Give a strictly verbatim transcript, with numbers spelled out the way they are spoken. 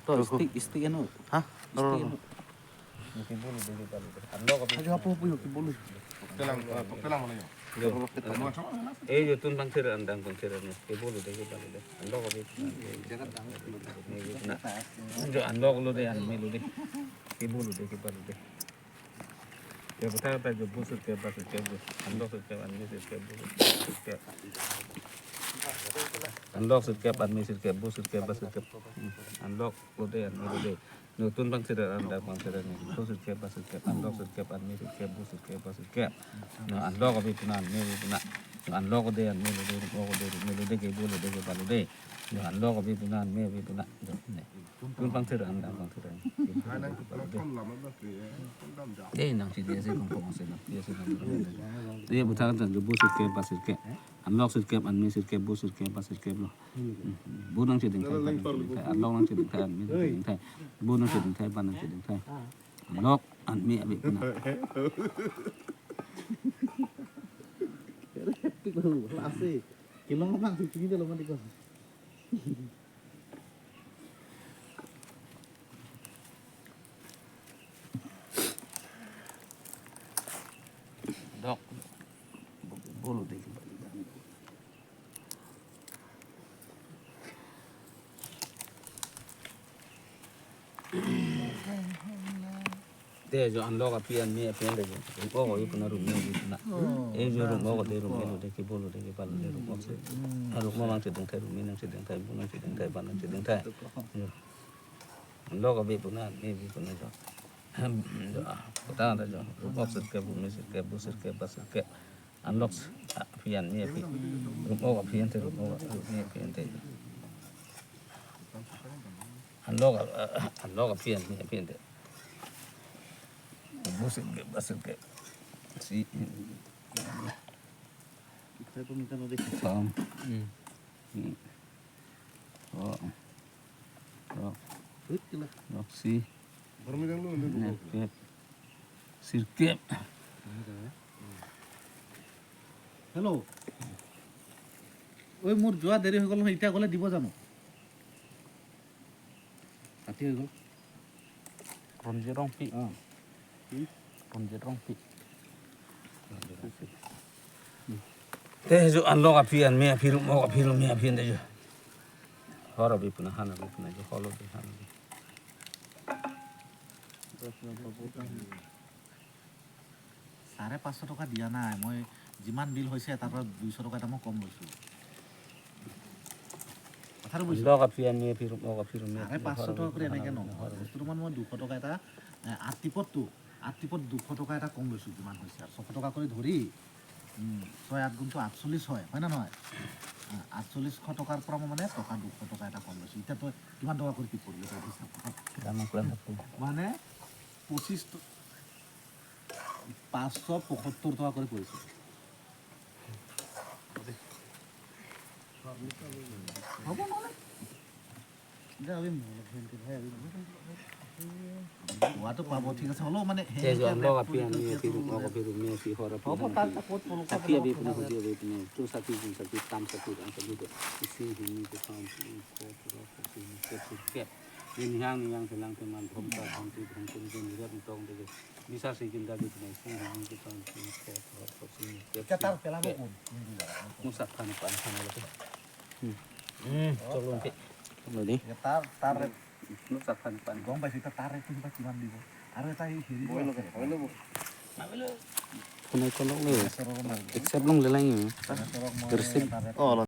To, stick, stick ano? Ha? Stick ano? Ajo hapu hapu yo kibulu. Telang, eh, telang mana yo? Eh, yo tun bang sir andang bang sir ano. Kibulu de kibulu de. Anlok abi. Jagat dang. Jo anlok lo de an me lo de. Kibulu de kibulu de. Ya, putar ta jo bu sirkep ba sirkep jo. Anlok sirkep an me sirkep bu sirkep. Anlok sirkep an me sirkep bu sirkep ba sirkep. Hmm. Anlok lo de an me lo de. Nutun bang sir andang bang sir ni. Bu sirkep ba sirkep. Anlok sirkep an me sirkep bu sirkep ba sirkep. No anlok abi puna an me abi puna. No anlok lo de an me lo de. Anlok lo de me lo de kibulu de kibulu de. No anlok abi puna an me abi puna. Ne. Tun bang sir andang bang sir ni. Hai nang kon lama ba kri, eh, kon dam ja. Eh, nang si dia si kon kon si nang dia si nang. Dia putar ta bu sirkep ba sirkep. Anlok sirkep an me sirkep bu sirkep ba sirkep lo. Hmm. Bu nangcheding thai ba nangcheding thai. Anlok nangcheding thai an me nangcheding thai. Bu nangcheding thai ba nangcheding thai. Anlok an me abi puna. Lasi. Kilong mang si chini lo mati ko. Dok. Bulu de. Te jo anlok api an me api an de jo. Rum-ok abi puna rum me abi puna. Eh jo rum-ok de rum me lo de kibulu de kibulu de rum-ok si. Ha rum-ok nangcheding thai rum me nangcheding thai bu nangcheding thai ba nangcheding thai. Jo. Anlok abi puna an me abi puna jo. Jo, ah, kota ta jo. Rum-ok sirkep bu me sirkep bu sirkep ba sirkep. Anlok api an me api. Rum-ok api an te rum-ok api an me api an te. Anlok, ah, anlok api an me api an te. Bu sirkep ba sirkep. Si. Kita pun kita nanti. Paham. Hmm. Hmm. Oh. Oh. Wait, kila. Roksi. Baru megang lu, nanti gua. Nek, nek. Sirkep. Hello. Oi, মোৰ যোৱা দেৰি হৈ গ'ল নহয়, এতিয়া গ'লে দিব জানো? ৰাতি হৈ গ'ল। Ronjit Rongpi. Ah. Hmm? Ronjit Rongpi. Te jo anlok api an me api rum-ok api rum me api an te jo. Hor abi puna han abi puna jo hor lo de han abi. চাৰে পাঁচশ টকা দিয়া নাই, মই যিমান বিল হৈছে তাৰ পৰা দুইশ টকা এটা মই কম লৈছোঁ। কথাটো বুজিছোঁ? Anlok api an me api rum-ok api rum me চাৰে পাঁচশ টকা কৰি এনেকে নহয়। বস্তুটো মানে মই দুশ টকা এটা, এ, আঠ টিপতটো, আঠ টিপত দুশ টকা এটা কম লৈছোঁ, যিমান হৈছে আৰু ছশ টকা কৰি ধৰি, উম, ছয় আঠ গুণটো আঠচল্লিছ হয়, হয় নে নহয়? আ, আঠচল্লিছশ টকাৰ পৰা মই মানে টকা দুশ টকা এটা কম লৈছোঁ। এতিয়া তই কিমান টকা কৰি কি কৰিলি তই হিচাপ কৰ? জানো, কিমান টকা? মানে পঁচিছ ট-, পাঁচশ পঁসত্তৰ টকা কৰি পৰিছে। হ'ব নহ'লে। দে, আমি মনত ভুল কৰি ভাই, আমি মনত ভুল কৰি ভাই। পোৱাটো পাব, ঠিক আছে, হ'লেও মানে সেই Te jo anlok api an me api rum-ok api rum me api hor api han api. Saki abi puna hudi abi puna. Tu saki jun saki tam saki rang saki do. Isi hini ke tam si ko pura ko si ni ke si ke. Ni yang ni yang selang teman thom ta thom ti thom kuri jun rat tong de. Bisa si jun da abi puna isi hini ke tam si ko pura ko si ni ke si ke. Musak pan pan pan aja. Hmm. Hmm, chok lun ti. Lo di. Ya, tar, tar. Musak pan pan. Gong bai sita tar itu sita kiman di bo. Aro ta hi hiri. Bo lo, bo lo, bo. Kunai konok le. Except long le lang. Terus. Oh, lo.